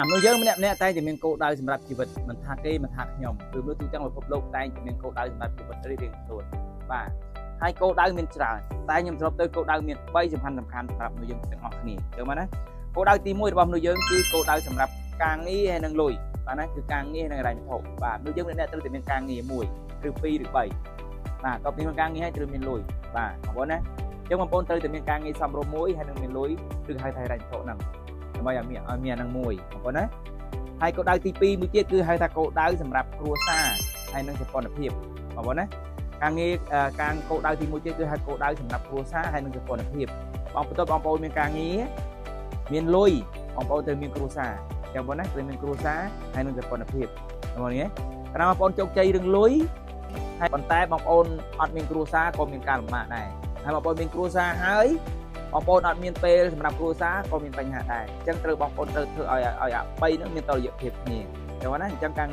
មនុស្សយើងម្នាក់ម្នាក់តែងតែមានគោលដៅសម្រាប់ជីវិតមិនថាគេមិនថាខ្ញុំគឺមនុស្សទូទាំងពិភពលោកតែងតែមានគោលដៅសម្រាប់ជីវិតរៀងៗខ្លួនបាទហើយគោលដៅមានច្រើនតែខ្ញុំសរុបទៅគោលដៅមាន3សំខាន់សំខាន់សម្រាប់មនុស្សយើងទាំងអស់គ្នាចឹងមកណាគោលដៅទី1របស់មនុស្សយើងគឺគោលដៅសម្រាប់ការងារហើយនិងលុយបាទណាគឺការងារនិងហិរញ្ញវត្ថុបាទមនុស្សយើងម្នាក់ៗត្រូវតែមានការងារមួយឬពីរឬ3បាទតបពីមានការងារហើយត្រូវមានលុយបាទបងប្អូនណាចឹងបងប្អូនត្រូវតែមានការងារសមរម្យមួយហើយនឹងមានលុយឬហៅថាហិរញ្ញវត្ថុហ្នឹងដើម្បីឲ្យមានអាហ្នឹងមួយបងប្អូនណាហើយគោលដៅទី2មួយទៀតគឺហៅថាគោលដៅសម្រាប់គ្រួសារហើយនិងសម្ព័ន្ធភាពបងប្អូនណាការងារការគោលដៅទី1ទៀតគឺហៅគោលដៅសម្រាប់គ្រួសារហើយនិងសម្ព័ន្ធភាពបងបន្ទាប់បងប្អូនមានការងារមានលុយបងប្អូនត្រូវមានគ្រួសារចឹងបងប្អូនណាត្រូវមានគ្រួសារហើយនិងសម្ព័ន្ធភាពបងប្អូននេះកាលណាបងប្អូនជោគជ័យរឿងលុយហើយប៉ុន្តែបងប្អូនអត់មានគ្រួសារក៏មានការលំបាកដែរហើយបងប្អូនមានគ្រួសារហើយបងប្អូនអត់មានពេលសម្រាប់គ្រួសារក៏មានបញ្ហាដែរអញ្ចឹងត្រូវបងប្អូនត្រូវធ្វើឲ្យអា3ហ្នឹងមានតុល្យភាពគ្នាអញ្ចឹងណាអញ្ចឹងការ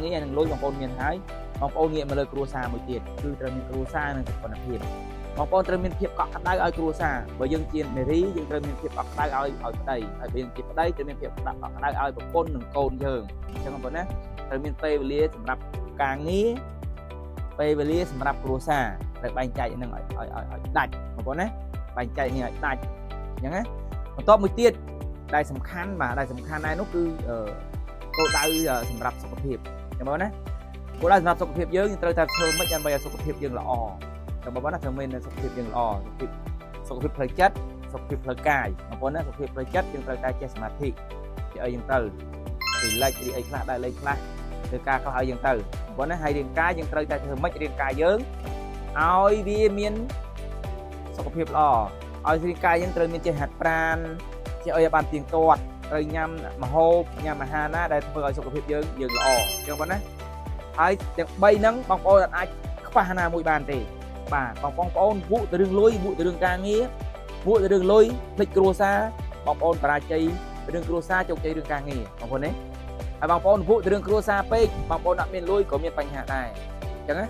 ងារនិងលុយបងប្អូនមានហើយបងប្អូនងាកមកលើគ្រួសារមួយទៀតគឺត្រូវមានគ្រួសារនិងសម្ព័ន្ធភាពបងប្អូនត្រូវមានភាពកក់ក្ដៅឲ្យគ្រួសារបើយើងជានារីយើងត្រូវមានភាពកក់ក្ដៅឲ្យប្តីហើយបើយើងជាប្តីត្រូវមានភាពកក់ក្ដៅឲ្យប្រពន្ធនិងកូនយើងអញ្ចឹងបងប្អូនណាត្រូវមានពេលវេលាសម្រាប់ការងារពេលវេលាសម្រាប់គ្រួសារត្រូវបែងចែកហ្នឹងឲ្យដាច់បងប្អូនណាបែងចែកនេះឲ្យដាច់អញ្ចឹងណាបន្ទាប់មួយទៀតដែលសំខាន់បាទដែលសំខាន់ដែរនោះគឺគោលដៅសម្រាប់សុខភាពចាំបងណាគោលដៅសម្រាប់សុខភាពយើងយើងត្រូវតែធ្វើម៉េចដើម្បីឲ្យសុខភាពយើងល្អចាំបងណាធ្វើម៉េចឲ្យសុខភាពយើងល្អសុខភាពផ្លូវចិត្តសុខភាពផ្លូវកាយបងប្អូនណាសុខភាពផ្លូវចិត្តយើងត្រូវតែចេះសមាធិជាអីយើងទៅ relax ឬអីខ្លះដែរលេងខ្លះធ្វើការខ្លះឲ្យយើងទៅបងប្អូនណាហើយរាងកាយយើងត្រូវតែធ្វើម៉េចរាងកាយយើងឲ្យវាមានសុខភាពល្អឲ្យរាងកាយយើងត្រូវមានចេះហាត់ប្រាណចេះអីឲ្យបានទៀងទាត់ត្រូវញ៉ាំម្ហូបញ៉ាំអាហារណាដែលធ្វើឲ្យសុខភាពយើងយើងល្អអញ្ចឹងបងណាហើយទាំង3ហ្នឹងបងប្អូនអាចខ្វះណាមួយបានទេបាទបងប្អូនវក់ទៅរឿងលុយវក់ទៅរឿងការងារវក់ទៅរឿងលុយភ្លេចគ្រួសារបងប្អូនបរាជ័យរឿងគ្រួសារជោគជ័យរឿងការងារបងប្អូនណាហើយបងប្អូនវក់ទៅរឿងគ្រួសារពេកបងប្អូនអត់មានលុយក៏មានបញ្ហាដែរអញ្ចឹងណា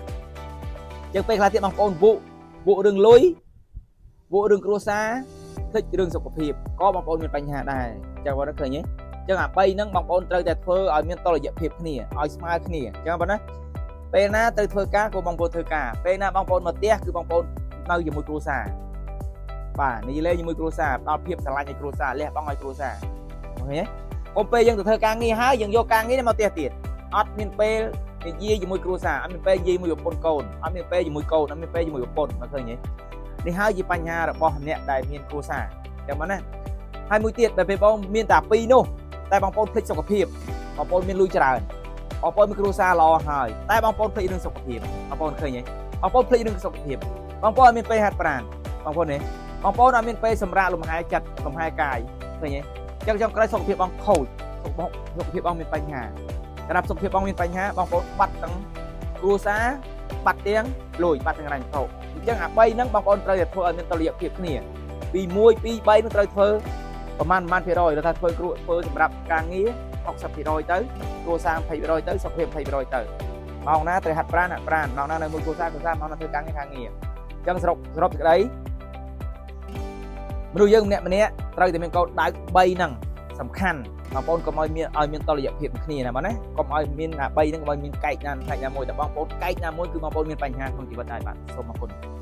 អញ្ចឹងពេលខ្លះទៀតបងប្អូនវក់វក់រឿងលុយវក់រឿងគ្រួសារភ្លេចរឿងសុខភាពក៏បងប្អូនមានបញ្ហាដែរអញ្ចឹងបងប្អូនឃើញទេអញ្ចឹងអា3ហ្នឹងបងប្អូនត្រូវតែធ្វើឲ្យមានតុល្យភាពគ្នាឲ្យស្មើគ្នាអញ្ចឹងបងណាពេលណាទៅធ្វើការក៏បងប្អូនធ្វើការពេលណាបងប្អូនមកផ្ទះគឺបងប្អូននៅជាមួយគ្រួសារបាទនិយាយលេងជាមួយគ្រួសារផ្ដល់ភាពស្រឡាញ់ឲ្យគ្រួសារលះបង់ឲ្យគ្រួសារឃើញទេកុំពេលយើងទៅធ្វើការងារហើយយើងយកការងារនេះមកផ្ទះទៀតអត់មានពេលនិយាយជាមួយគ្រួសារអត់មានពេលនិយាយមួយប្រពន្ធកូនអត់មានពេលជាមួយកូនអត់មានពេលជាមួយប្រពន្ធមកឃើញទេនេះហើយជាបញ្ហារបស់អ្នកដែលមានគ្រួសារចឹងមកណាហើយមួយទៀតដែលពេលបងមានតែពីរនោះតែបងប្អូនភ្លេចសុខភាពបងប្អូនមានលុយច្រើនបងប្អូនមានគ្រួសារល្អហើយតែបងប្អូនភ្លេចរឿងសុខភាពបងប្អូនឃើញទេបងប្អូនភ្លេចរឿងសុខភាពបងប្អូនអត់មានពេលហាត់ប្រាណបងប្អូនទេបងប្អូនអត់មានពេលសម្រាកលំហែចិត្តលំហែកាយឃើញទេចឹងចុងក្រោយសុខភាពបងខូចសុខភាពបងមានបញ្ហាសម្រាប់សុខភាពបងមានបញ្ហាបងប្អូនបាត់ទាំងគ្រួសារបាត់ទាំងលុយបាត់ទាំងរ៉ាញ់ថោអញ្ចឹងអា3ហ្នឹងបងប្អូនត្រូវតែធ្វើឲ្យមានតុល្យភាពគ្នាពី1 2 3នឹងត្រូវធ្វើប្រហែលប្រហែលភាគរយដល់ថាធ្វើគ្រួធ្វើសម្រាប់ការងារ60%ទៅគ្រួសារ20%ទៅសុខភាព20%ទៅម៉ោងណាត្រូវហាត់ប្រាណហាត់ប្រាណម៉ោងណានៅមួយគ្រួសារគ្រួសារម៉ោងណាធ្វើការងារការងារអញ្ចឹងសរុបសរុបសេចក្តីមនុស្សយើងម្នាក់ម្នាក់ត្រូវតែមានគោលដៅ3ហ្នឹងសំខាន់បងប្អូនកុំឲ្យមានឲ្យមានតុល្យភាពគ្នាណាបងណាកុំឲ្យមានអា3ហ្នឹងកុំឲ្យមានកែកណាផ្នែកណាមួយតែបងប្អូនកែកណាមួយគឺបងប្អូនមានបញ្ហាក្នុងជីវិតដែរបាទសូមអរគុណ។